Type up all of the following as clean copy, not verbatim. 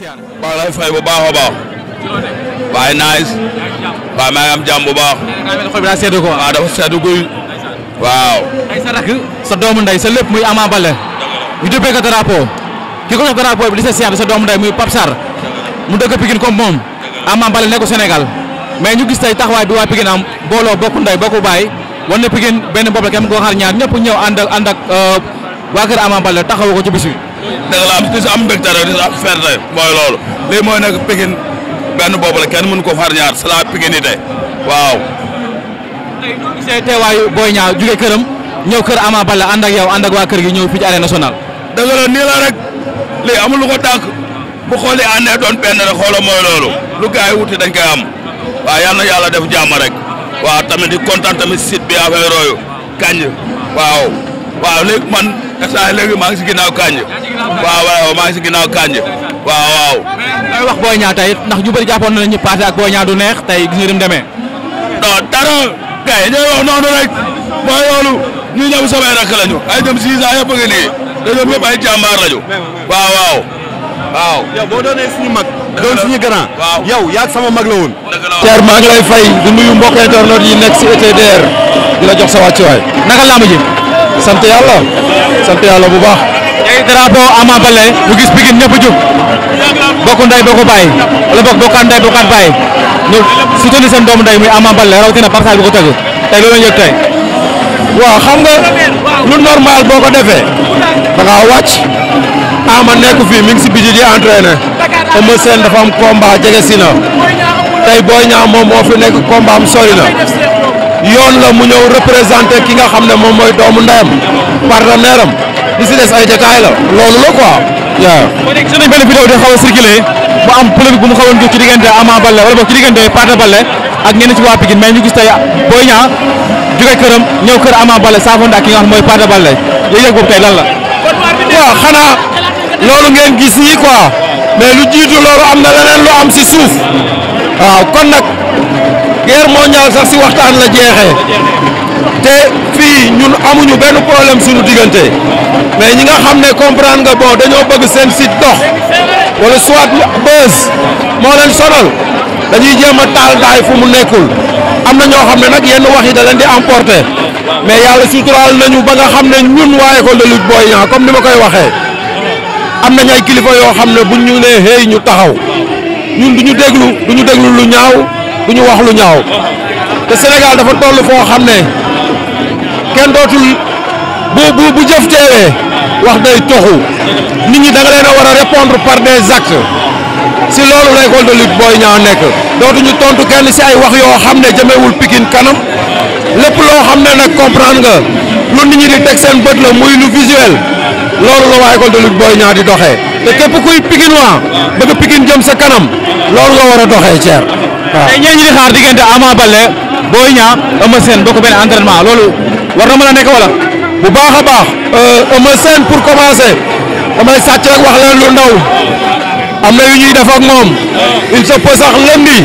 ziar. maa ngi lay fay bu baax a baax. waaye nice. waaw maa ngi am jàmm bu baax. xol bi daa sedd ko. waaw dafa sedd guy. waaw. tey sa rakk sa doomu ndey sa lépp muy Ama Baldé. ñu dëppee ko drapeau. ki ko jox drapeau bi di sa seex sa doomu ndey muy Pape Sarr. mu dëkk Pikine comme moom. Ama Baldé nekk Sénégal. mais ñu gis tey taxawaay bi waa Pikine am booloo bokku ndey bokku baay. wan na Pikine benn bopp la kenn koo xaar ñaar ñëpp ñëw ànd ak waa kër Ama Baldé taxawu ko ci bis bi. dëgg la di si am mbégte rek di si am fierté mooy loolu lii mooy nekk Pikine benn bopp la kenn mënu ko xaar ñaar c'est la Pikinité waaw. tey ñu gisee teewaayu Boy Niang jóge këram ñëw kër Ama Baldé ànd ak yow ànd ak waa kër gi ñëw fii ci arène nationale. dëgg la nii la rek lii amul lu ko tànk bu xooli àndee doon benn rek xoolal mooy loolu lu gars yi wuti dañ koy am waaw yal na yàlla def jàmm rek waaw tamit di kontaan tamit site bi affaire yooyu Kanj waaw léegi man instant léegi maa ngi si ginnaaw Kanj waaw maa ngi si ginnaaw Kanj waaw. lay wax Boy Niang tey ndax ñu bëri jàppoon nañu paase ak Boy Niang du neex tey gis nga dem demee. non dara gars yi ñooy wax noonu rek mooy loolu ñu ñëw samay rakk lañu ay ñoom 6 ans yëpp a ngi nii dañoo ñëpp ay jàmbaar lañu waaw. yow boo doonee suñu mag. doon suñu grand. waaw yow yaag sama mag la woon. Thierno maa ngi lay fay di nuyu mbokk internet yi nekk si ETDR di la jox sa wàccuwaay. naka làmb ji. sant yàlla bu baax. tey drapeau Ama Baldé ñu gis Pikine ñëpp a jóg bokku ndey bokku baay wala bokkaan ndey bokkaan baay ñu soutenir seen doomu ndey muy Ama Baldé rawatina Pape Sarr bi ko tëgg tey loolu la ñu yëg tey. waaw xam nga lu normal boo ko defee da ngaa wàcc Ama nekk fii mi ngi si biti di entraîné Eumeu Sène dafa am combat jege si na tey Boy Niang moom moo fi nekk combat am sori na yoon la mu ñëw représenté ki nga xam ne moom mooy doomu ndeyam partenaire am li si des ay détails la loolu la quoi. waaw. boo dégg seen benn vidéo di xaw a circulé mu am polémique bu mu xawoon jóg ci diggante Ama Baldé wala boog ci diggante Pathé Baldé ak ñenn ci waa Pikine mais ñu gis tey Boy Niang jóge këram ñëw kër Ama Baldé saafonte ak ki nga xam mooy Pathé Baldé yëg-yëg boobu tey lan la. waaw xanaa loolu ngeen gis nii quoi mais lu jiitu loolu am na leneen lu am si suuf waaw kon nag guerre mondiale sax si waxtaan la jeexee te fii ñun amuñu benn problème suñu diggante mais ñi nga xam ne comprendre nga bon dañoo bëgg seen site dox wala soit buzz moo leen sonal dañuy jéem a taal daay fu mu nekkul am na ñoo xam ne nag yenn wax yi da leen di emporter mais yàlla suturaal nañu ba nga xam ne ñun waa école de lutte Boy Niang comme ni ma koy waxee am nañ ay kilifa yoo xam ne buñ ñu nee xëy ñu taxaw ñun du ñu déglu lu ñaaw du ñu wax lu ñaaw te Sénégal dafa toll foo xam ne kenn dootul bu jëf teewee wax day toxu nit ñi da nga leen a war a répondre par des actes si loolu la école de lutte Boy Niang nekk dootuñu tontu kenn si ay wax yoo xam ne jëmewul Pikine kanam lépp loo xam ne nag comprendre nga lu nit ñi di teg seen bët la muy lu visuel loolu la waa école de lutte Boy Niang di doxee te képp kuy Pikinois bëgg Pikine jëm sa kanam loolu nga war a doxee Thierno waaw. tey ñeen ñi di xaar diggante Ama Baldé Boy Niang Eumeu Sène bokk benn entraînement loolu war na mën a nekk wala. bu baax a baax Eumeu Sène pour commencer damay sàcc rek wax leen lu ndaw am na yu ñuy def ak moom il se peut sax lundi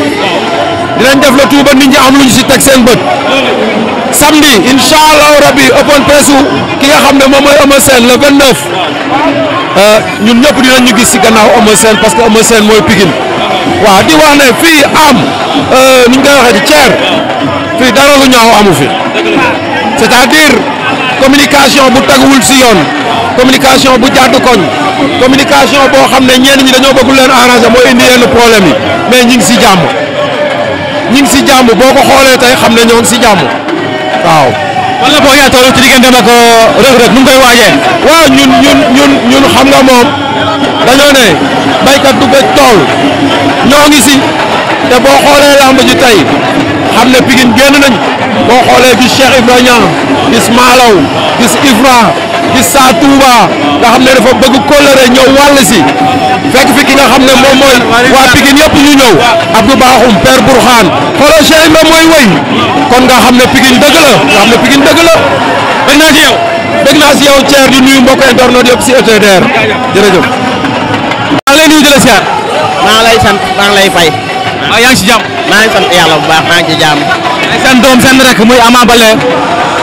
dinañ def le tout ba nit ñi am lu ñu si teg seen bët samedi incha allahu rabi open press ki nga xam ne moom mooy Eumeu Sène le 29 ñun ñëpp dinañ ñu gis si gannaaw Eumeu Sène parce que Eumeu Sène mooy Pikine waaw di wax ne fii am ni ñu koy waxee di Thier fii dara lu ñaaw amu fi c'est-à-dire communication bu teguwul si yoon communication bu jàdd koñ communication boo xam ne ñenn ñi dañoo bëgg leen arranger mooy indi yenn problème yi mais ñi ngi si jàmm boo ko xoolee tey xam ne ñoo ngi si jàmm waaw. wala Boy Niang toll ci digganteem ak Reug Reug nu mu koy waajee. waaw ñun xam nga moom dañoo ne baykat du bëj tool ñoo ngi si te boo xoolee lamb ji tey xam ne Pikine génn nañ boo xoolee gis Cheikh Ibra Niang gis Malaw gis Ifra gis Sa Touba nga xam ne dafa bëgg kóllëre ñëw wàll si fekk fi ki nga xam ne moom mooy waa Pikine yëpp ñu ñëw Abdou Bakhoum Père Bourkhane xoolal Cheikh Ibra mooy wëy kon nga xam ne Pikine dëgg la nga xam ne Pikine dëgg la. bëgg naa ci yow. bëgg naa si yow Thierno di nuyu mbokk internet yëpp si ETDR jërëjëf. maa ngi lay nuyu di la siyaar. maa ngi lay sant maa ngi lay fay. maa yaa ngi si jàmm. maa ngi sant yàlla bu baax maa ngi ci jàmm. seen doom seen rek muy Ama Baldé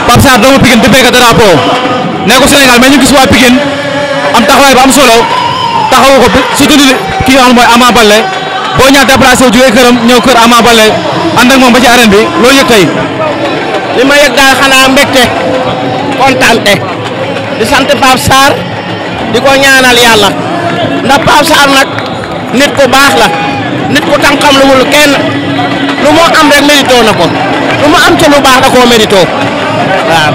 Pape Sarr doomu Pikine dëppee ko drapeau ne ko Sénégal mais ñu gis waa Pikine am taxawaay bu am solo taxawu ko surtout ki nga xam mooy Ama Baldé Boy Niang déplacé wu jógee këram ñëw kër Ama Baldé ànd ak moom ba ci arène bi loolu yëg tey. li ma yëg daal xanaa mbégte kontaante di sant Pape Sarr di ko ñaanal yàlla ndax Pape Sarr nag nit ku baax la nit ku tànkam lu wul kenn lu mu am rek mérito na ko lu mu am ci lu baax da koo mérito waaw.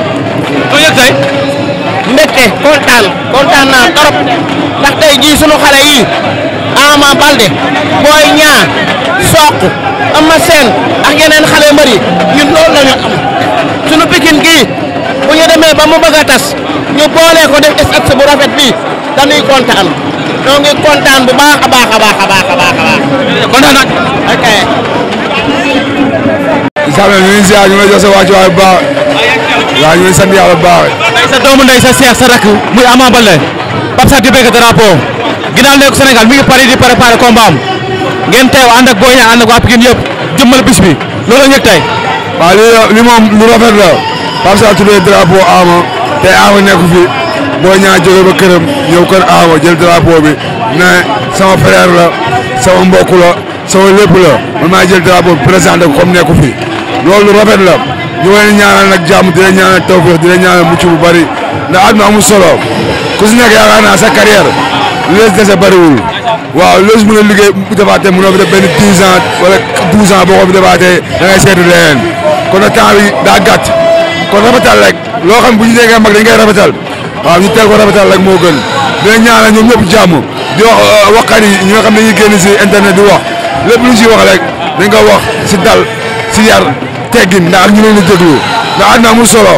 loolu yëg tey. mbégte kontaan naa trop ndax tey jii sunu xale yi Ama Baldé Boy Niang Sokh Eumeu Sène ak yeneen xale mbër yi ñun loolu la ñu am sunu Pikine gii bu ñu demee ba mu bëgg a tas ñu boole ko def stade bu rafet bi dañuy kontaan ñoo ngi kontaan bu baax a baax a baax a baax a baax a baax. kontaan nag. ok. Isaac ñu ngi ziar ñu ngi lay jox sa wàccuwaay bu baax waaw ñu ngi sant yàlla bu baax. sa doomu ndey sa seex sa rakk muy Ama Baldé Pape Sarr di bëgg drapeau ginnaaw nekk Sénégal mi ngi pare di préparer combat am ngeen teew ànd ak Boy Niang ànd ak waa Pikine yëpp jëmmal bis bi loolu la ñu yëg tey. waaw li moom lu rafet la Pape Sarr tuddee drapeau Ama te Ama nekk fi Boy Niang jóge ba këram ñëw kër Ama jël drapeau bi ne sama frère la sama mbokk la sama lépp la man maa jël drapeau bi présenté ko comme nekku fi loolu lu rafet la ñu leen ñaanal nag jàmm di leen ñaanal tawfeex di leen ñaanal mucc bu bari ndax àdduna amul solo ku si nekk yaakaar naa sa carrière lu lees dese bariwul waaw loolu mën a liggéey bu defaatee mënoo fi def benn 10 ans wala 12 ans boo ko fi defaatee da ngay seetu leneen kon nag temps bi daa gàtt kon rafetal rek loo xam bu ñu déggee mag dañ koy rafetal waaw ñu teel ko rafetal rek moo gën di leen ñaanal ñoom ñëpp jàmm di wax waxkat yi ñi nga xam ne dañuy génn si internet di wax lépp lu ñu siy wax rek dañ ko wax si dal si yar teggin ndax ñu leen di déglu ndax àdduna amul solo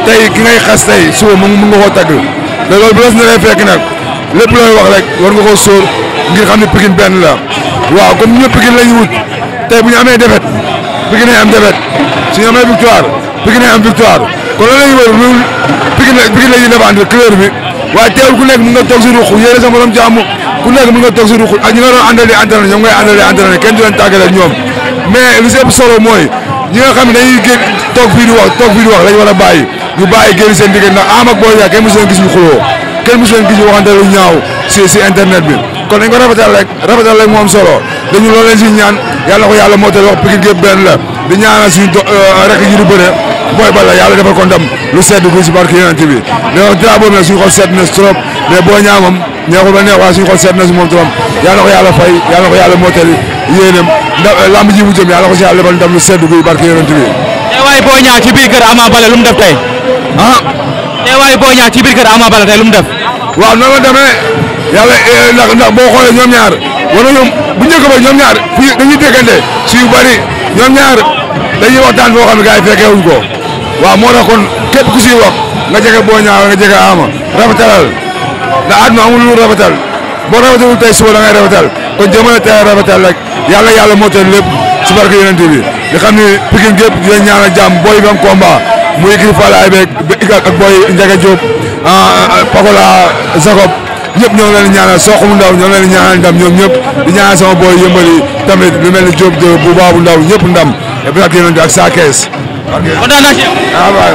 tey ki ngay xas tey suba mu nga koo tagg te loolu bu la si naree fekk nag lépp looy wax rek war nga koo sóor ngir xam ne Pikine benn la waaw comme ñëpp Pikine la ñu wut tey bu ñu amee défaite Pikine am défaite su ñu amee victoire Pikine am victoire kon loolu la ñuy wër loolu Pikine la ñuy défendre couleur bi waaye teewul ku nekk mun nga toog si ruq yéene sa morom jàmm ku nekk mun nga toog si ruq ak ñi nga doon àndal di entraîné ñoom ngay àndal di entraîné kenn du leen tàggale ak ñoom mais li si ëpp solo mooy ñi nga xam ne dañuy génn toog fii di wax lañ war a bàyyi ñu bàyyi génn seen diggante ndax Ama ak Boy Niang kenn mosu leen gis ñu xuloo kenn mosu leen gis ñu waxante lu ñaaw si internet bi kon dañ ko rafetal rek moo am solo dañu loolu leen si ñaan yàlla ko yàlla moo tax wax Pikine gépp benn la di ñaanal suñu rek yi di bëre Boy Balla yàlla defal ko ndam lu sedd gu si barke yonent bi mais wax drapeau bi nag suñu xol sedd na trop mais Boy Niang moom neexul ba neex waaye suñu xol sedd na si moom trop yàlla ko yàlla fay yàlla ko yàlla moo tax yéenam ndax lamb ji bu jëm yàlla ko si yàlla defal ndam lu sedd gu barke yonent bi. teewaayu Boy Niang ci biir kër Ama Baldé lu mu def tey. ah. teewaayu Boy Niang ci biir kër Ama Baldé tey lu mu def. waaw noonu la demee yàlla ndax boo xoolee ñoom ñaar wala ñoom bu njëkk ba ñoom ñaar fii dañuy déggante si yu bari ñoom ñaar dañuy waxtaan foo xam ne gars yi fekkee wuñ ko waaw moo tax kon képp ku siy wax nga jege Boy Niang nga jege Ama rafetalal ndax àdduna amul lu rafetal boo rafetalul tey suba da ngay rafetal kon jamono tey rafetal rek yàlla moo tax lépp si barke yonent bi di xam ni Pikine gépp di leen ñaanal jàmm booy bi am combat muy kii Falaye beeg ak booy Ndiaga Diop Pakola Jacob ñëpp ñoo ngi leen di ñaanal Sokh mu ndaw ñoo ngi leen di ñaanal ndam ñoom ñëpp di ñaanal sama booy yëmbali tamit lu mel ni Diop bu baabu ndaw ñëpp ndam et puis ak yonent ak saa kees. kontaan naa ci yow.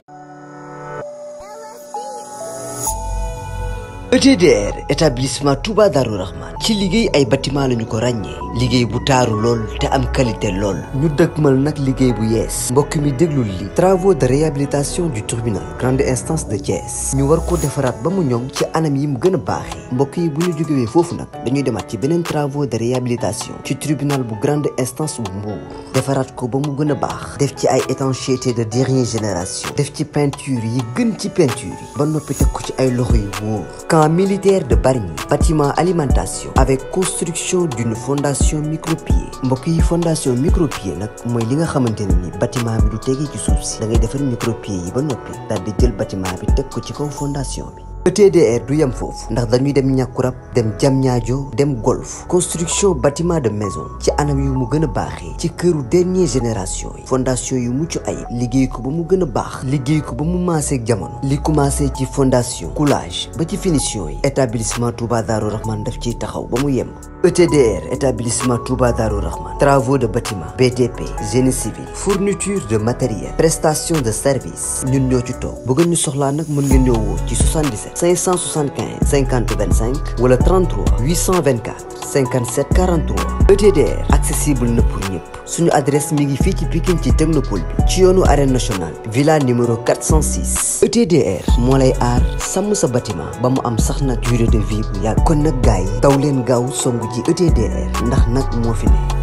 ETDR établissement Touba Darou Rahman ci liggéey ay bâtiment lañu ko ràññee liggéey bu taaru lool te am qualité lool ñu dëkkmal nag liggéey bu yees mbokk mi déglul li travaux de réhabilitation du tribunal grande instance de Thiès ñu war ko defaraat ba mu ñoŋ ci anam yi mu gën a baaxee mbokk yi bu ñu jógewee foofu nag dañuy demaat ci beneen travaux de réhabilitation ci tribunal bu grande instance bu Mbour defaraat ko ba mu gën a baax def ci ay étanchéité de dernière génération def ci peinture yi gën ci peinture yi ba noppi teg ko ci ay loxo yu wóor militaire de Bargny bâtiment alimentation avec construction d'une fondation micropieux mbokk yi fondation micropieux nag mooy li nga xamante ne ni bâtiment bi du tegee ci suuf si da ngay defar micropieux yi ba noppi daal di jël bâtiment bi teg ko ci kaw fondation bi ETDR du yem foofu ndax dañuy dem Ñàkkurab dem Diamniadio dem Golf construction bâtiment de maison ci anam yu mu gën a baaxee ci këru dernière génération yi fondation yu mucc ay liggéey ko ba mu gën a baax liggéey ko ba mu maaseeg jamono li commencé ci fondation coulage ba ci finition yi établissement Touba Darou Rahman daf ciy taxaw ba mu yem ETDR établissement Touba Darou Rahman travaux de bâtiment BTP génie civil fourniture de matériel prestation de service ñun ñoo ci toog bëgg ñu soxlaa nag mën ngeen ñëw woo ci 77 575 50 25 wala 33 824 57 43. ETDR accessible na pour ñëpp. suñu adresse mi ngi fii ci Pikine ci Technopole bi ci yoonu arène nationale villa numéro 406. ETDR moo lay aar sàmm sa bâtiment ba mu am sax nag durée de vie bu yàgg. kon nag gars yi daw leen gaaw songu ji ETDR ndax nag moo fi ne.